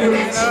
देखै छी।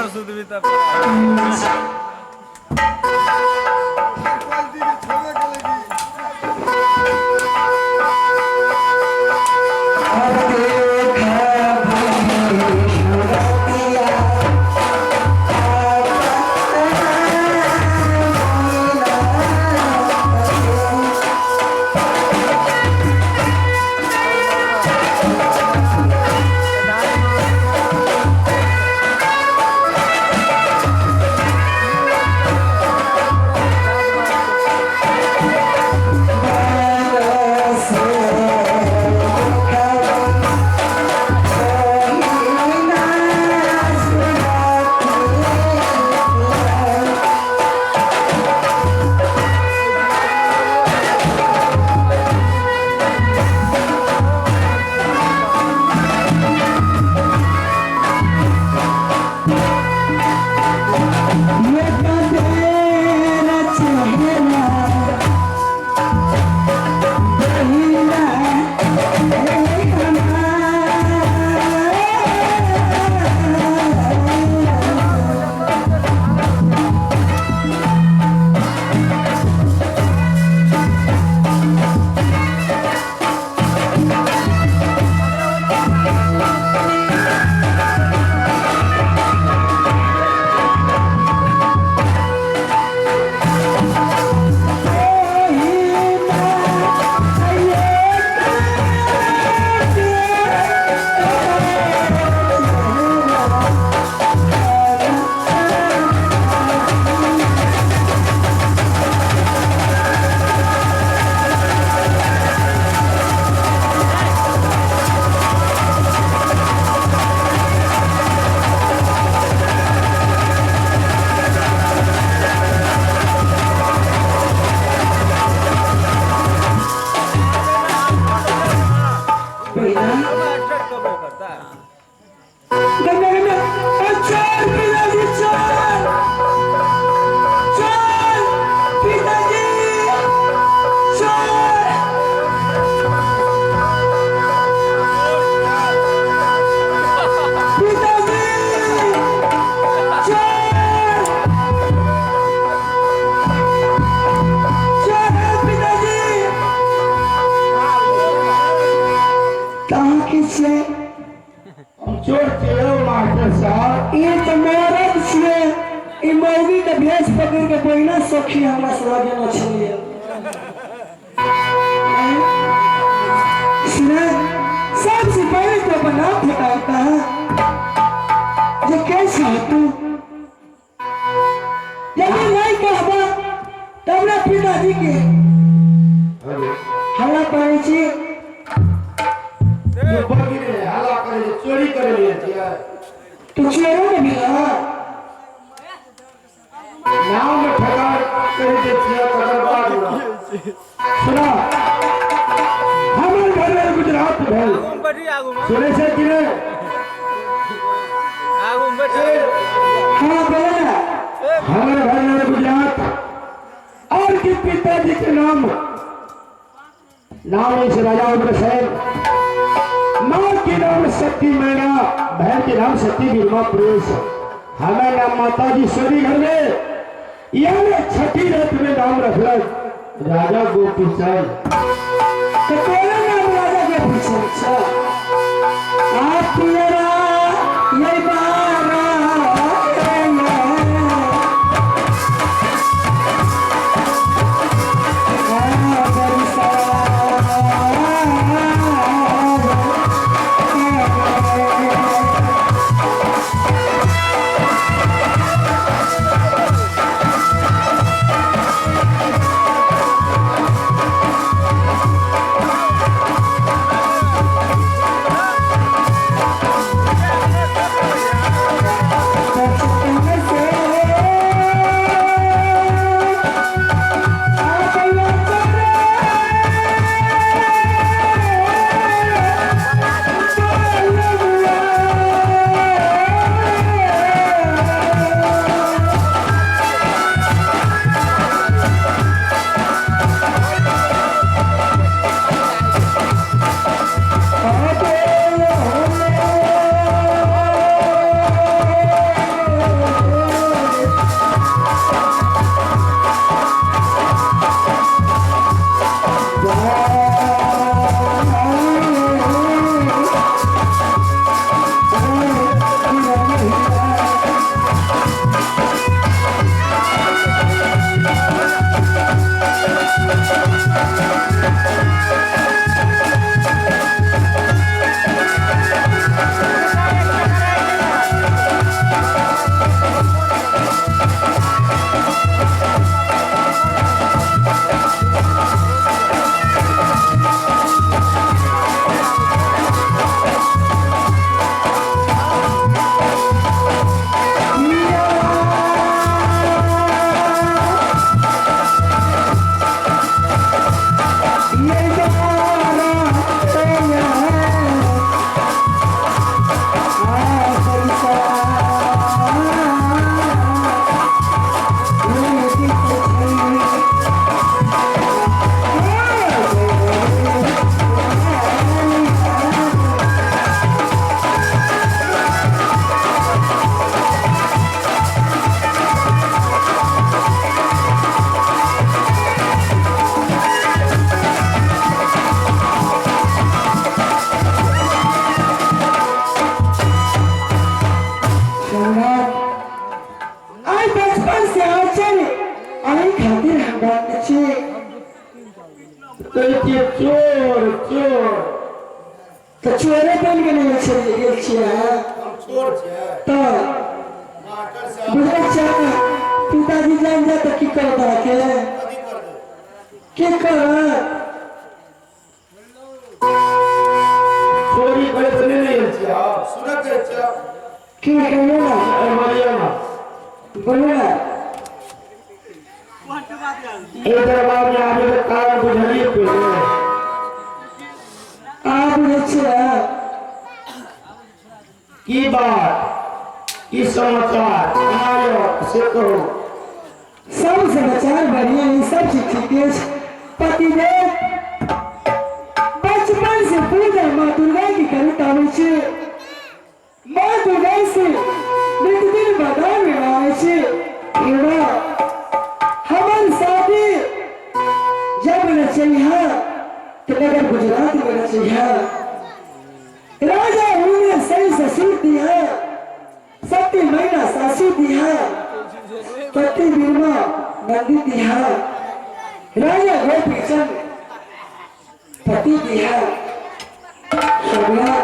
गंगा गंगा चल पिताजी चल चल पिताजी चल पिताजी चल चल पिताजी कहाँ के छियै? हम चोर छियै मास्टर साहब। ई तऽ मरद छियै, ई मौगी के भेष पकड़ के बहिना सखी हमरा से लगेने छलियै। सुना, सबसे पहले तो अपन नाम बताता है जे कैसे हो तू। यदि नहीं कहबा तब ना पिताजी के हल्ला करै छी। जो बगी रे हल्ला करे छै, चोरी करे लिए छियै। तू चोरो ने भेला। नाव में ठकार करि दै छियै तकर बाद सुना, हमर घर गुजरात भेल, सुनै छै कि नहि? हाँ बोले ना। हमर घर में गुजरात और के पिताजी के नाम नाम है राजा उग्रसेन, माँ के नाम सती मैना, बहन के नाम सती बिरमा प्रेस, हमें नाम माता जी सभी घर में यानी छठी रात में नाम रखल राजा गोपीचंद। तो तोरा नाम राजा गोपीचंद छ? आप पियरा ये बारा खानदान के छी। कहै छियै चोर चोर। तऽ चोरे बनि गेल छियै, गेल छियै अहाँ। हम चोर छियै? तऽ मास्टर साहब, बुझै छियै, पिताजी जान जाए तऽ की करत अहाँके? कथी करबै? की करत? चोरी करे तऽ नहि ने गेल छियै। सुनत रहै छियै। की कहियो ना। अरे बोलियौ ना। बोलू ना। एहि दरबार में आबे के कारण बुझलियै पहिले? अहाँ बुझै छियै? की बात, की समाचार, केना यौ से कहू। सब समाचार बढ़िया है, सब चीज ठीके छै। पतिदेव, बचपन से पूजा माँ दुर्गा की करैत आबै छी। माँ दुर्गा से नित दिन बदाम मिलाबै छी। एगो हमर शादी जब रचैहा तऽ नगर गुजरात में रचैहा। राजा हुए सही ससुर दिया, सती मैना सासू दिया, पति बीमा नंदी दिया, राजा गोपीचंद पति दिया। सगला